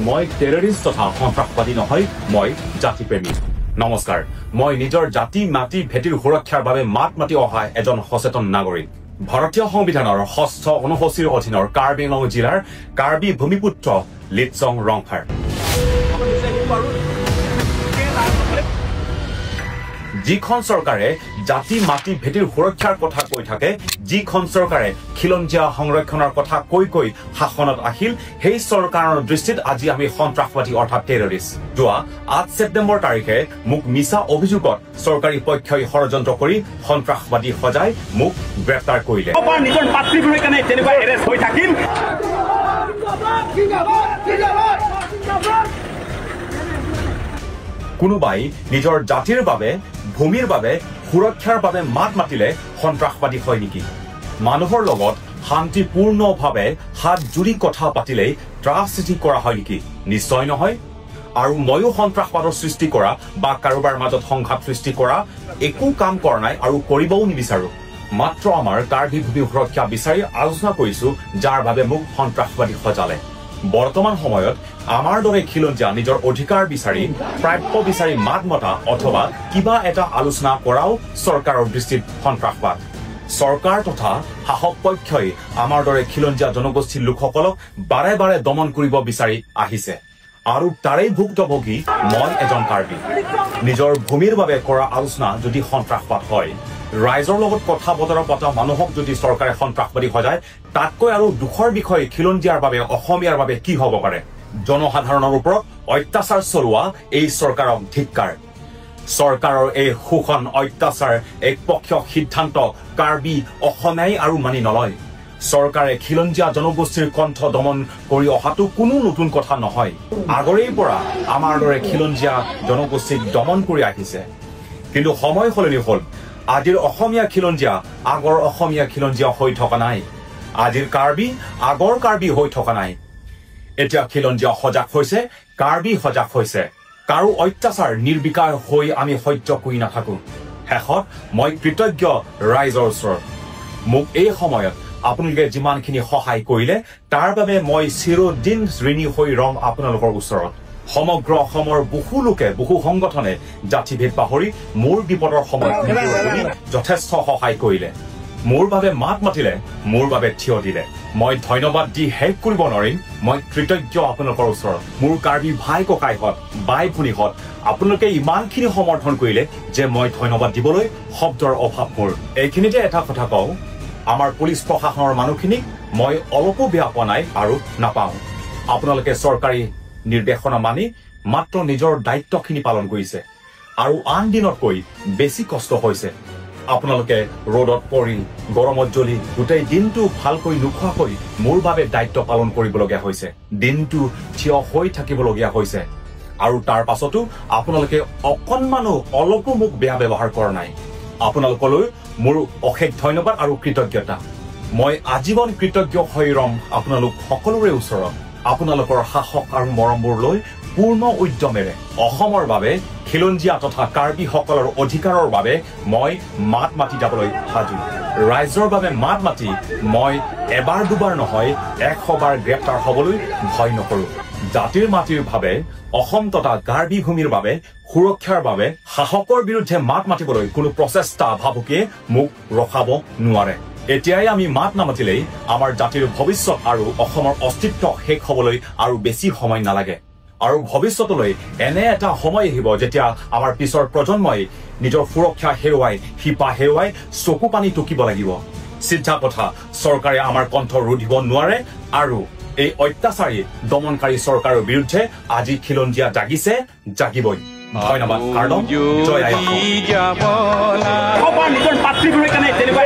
মই টেৰৰিষ্ট তথা সন্ত্ৰাসবাদী নহয়, মই জাতিপ্ৰেমী। নমস্কাৰ, মই নিজৰ জাতি মাটি ভেটিৰ সুৰক্ষাৰ বাবে মাত মাতি অহা এজন সচেতন নাগৰিক। ভাৰতীয় সংবিধানৰ ষষ্ঠ অনুসূচীৰ অধীনৰ কাৰ্বি আংলং জিলাৰ কাৰ্বি ভূমিপুত্ৰ লিটচং ৰংফাৰ। যিখন চৰকাৰে জাতি মাটি ভেটিৰ সুৰক্ষাৰ কথা কৈ থাকে, যিখন চৰকাৰে খিলঞ্জীয়া সংৰক্ষণৰ কথা কৈ কৈ শাসনত আহিল, সেই চৰকাৰৰ দৃষ্টিত আজি আমি সন্ত্ৰাসবাদী অৰ্থাৎ টেৰৰিষ্ট। যোৱা 8 ছেপ্টেম্বৰ তাৰিখে মোক মিছা অভিযোগত চৰকাৰী পক্ষই ষড়যন্ত্ৰ কৰি সন্ত্ৰাসবাদী সজাই মোক গ্ৰেপ্তাৰ কৰিলে। কোনোবাই নিজৰ জাতিৰ বাবে, ভূমিৰ বাবে, সুৰক্ষাৰ বাবে মাত মাতিলে সন্ত্ৰাসবাদী হয় নেকি? মানুহৰ লগত শান্তিপূৰ্ণভাৱে হাত জুৰি কথা পাতিলেই ত্ৰাস সৃষ্টি কৰা হয় নেকি? নিশ্চয় নহয়। আৰু ময়ো সন্ত্ৰাসবাদৰ সৃষ্টি কৰা বা কাৰোবাৰ মাজত সংঘাত সৃষ্টি কৰা একো কাম কৰা নাই আৰু কৰিবও নিবিচাৰো। মাত্ৰ আমাৰ কাৰ্বি ভূমি সুৰক্ষা বিচাৰি আলোচনা কৰিছো, যাৰ বাবে মোক সন্ত্ৰাসবাদী সজালে। বৰ্তমান সময়ত আমাৰ দৰে খিলঞ্জীয়া নিজৰ অধিকাৰ বিচাৰি, প্ৰাপ্য বিচাৰি মাত মতা অথবা কিবা এটা আলোচনা কৰাও চৰকাৰৰ দৃষ্টিত সন্ত্ৰাসবাদ। চৰকাৰ তথা শাসক পক্ষই আমাৰ দৰে খিলঞ্জীয়া জনগোষ্ঠীৰ লোকসকলক বাৰে বাৰে দমন কৰিব বিচাৰি আহিছে আৰু তাৰেই ভুক্তভোগী মই এজন কাৰ্বি। নিজৰ ভূমিৰ বাবে কৰা আলোচনা যদি সন্ত্ৰাসবাদ হয়, ৰাইজৰ লগত কথা বতৰা পতা মানুহক যদি চৰকাৰে সন্ত্ৰাসবাদী সজায়, তাতকৈ আৰু দুখৰ বিষয় খিলঞ্জীয়াৰ বাবে, অসমীয়াৰ বাবে কি হ'ব পাৰে? জনসাধাৰণৰ ওপৰত অত্যাচাৰ চলোৱা এই চৰকাৰক ধিক্কাৰ। চৰকাৰৰ এই শোষণ, অত্যাচাৰ, একপক্ষীয় সিদ্ধান্ত কাৰ্বি অসমীয়াই আৰু মানি নলয়। চৰকাৰে খিলঞ্জীয়া জনগোষ্ঠীৰ কণ্ঠ দমন কৰি অহাটো কোনো নতুন কথা নহয়। আগৰেই পৰা আমাৰ দৰে খিলঞ্জীয়া জনগোষ্ঠীক দমন কৰি আহিছে। কিন্তু সময় সলনি হ'ল। আজিৰ অসমীয়া খিলঞ্জীয়া আগৰ অসমীয়া খিলঞ্জীয়া হৈ থকা নাই, আজিৰ কাৰ্বি আগৰ কাৰ্বি হৈ থকা নাই। এতিয়া খিলঞ্জীয়া সজাগ হৈছে, কাৰ্বি সজাগ হৈছে। কাৰো অত্যাচাৰ নিৰ্বিকাৰ হৈ আমি সহ্য কৰি নাথাকো। শেষত মই কৃতজ্ঞ ৰাইজৰ ওচৰত। মোক এই সময়ত আপোনালোকে যিমানখিনি সহায় কৰিলে তাৰ বাবে মই চিৰদিন ঋণী হৈ ৰম আপোনালোকৰ ওচৰত। সমগ্ৰ অসমৰ বহু লোকে, বহু সংগঠনে জাতিভেদ পাহৰি মোৰ বিপদৰ সময়ত যথেষ্ট সহায় কৰিলে, মোৰ বাবে মাত মাতিলে, মোৰ বাবে থিয় দিলে। মই ধন্যবাদ দি শেষ কৰিব নোৱাৰিম। মই কৃতজ্ঞ আপোনালোকৰ ওচৰত। মোৰ কাৰ্বি ভাই ককাইহঁত, বাই ভনীহঁত, আপোনালোকে ইমানখিনি সমৰ্থন কৰিলে যে মই ধন্যবাদ দিবলৈ শব্দৰ অভাৱ মোৰ। এইখিনিতে এটা কথা কওঁ, আমাৰ পুলিচ প্ৰশাসনৰ মানুহখিনিক মই অলপো বেয়া পোৱা নাই আৰু নাপাওঁ। আপোনালোকে চৰকাৰী নিৰ্দেশনা মানি মাত্ৰ নিজৰ দায়িত্বখিনি পালন কৰিছে আৰু আন দিনতকৈ বেছি কষ্ট হৈছে। আপোনালোকে ৰ'দত পৰি, গৰমত জ্বলি গোটেই দিনটো ভালকৈ নোখোৱাকৈ মোৰ বাবে দায়িত্ব পালন কৰিবলগীয়া হৈছে, দিনটো থিয় হৈ থাকিবলগীয়া হৈছে আৰু তাৰ পাছতো আপোনালোকে অকণমানো অলপো মোক বেয়া ব্যৱহাৰ কৰা নাই। আপোনালোকলৈ মোৰ অশেষ ধন্যবাদ আৰু কৃতজ্ঞতা। মই আজীৱন কৃতজ্ঞ হৈ ৰম আপোনালোক সকলোৰে ওচৰত। আপোনালোকৰ সাহস আৰু মৰমবোৰ লৈ পূৰ্ণ উদ্যমেৰে অসমৰ বাবে, খিলঞ্জীয়া তথা কাৰ্বিসকলৰ অধিকাৰৰ বাবে মই মাত মাতি যাবলৈ সাজু। ৰাইজৰ বাবে মাত মাতি মই এবাৰ দুবাৰ নহয় 100 বাৰ গ্ৰেপ্তাৰ হবলৈ ভয় নকৰো। জাতিৰ মাটিৰ বাবে, অসম তথা কাৰ্বি ভূমিৰ বাবে, সুৰক্ষাৰ বাবে শাসকৰ বিৰুদ্ধে মাত মাতিবলৈ কোনো প্ৰচেষ্টা, ভাবুকিয়ে মোক ৰখাব নোৱাৰে। এতিয়াই আমি মাত নামাতিলেই আমাৰ জাতিৰ ভৱিষ্যত আৰু অসমৰ অস্তিত্ব শেষ হবলৈ আৰু বেছি সময় নালাগে। আৰু ভৱিষ্যতলৈ এনে এটা সময় আহিব যেতিয়া আমাৰ পিছৰ প্ৰজন্মই নিজৰ সুৰক্ষা হেৰুৱাই, শিপা হেৰুৱাই চকু পানী টুকিব লাগিব। চিধা কথা, চৰকাৰে আমাৰ কণ্ঠ ৰুধিব নোৱাৰে আৰু এই অত্যাচাৰী দমনকাৰী চৰকাৰৰ বিৰুদ্ধে আজি খিলঞ্জীয়া জাগিছে, জাগিবই। ধন্যবাদ। কাৰ্ডম জয় আই অসম। নিজৰ মাতৃভূমিৰ কাৰণে তেনেকুৱা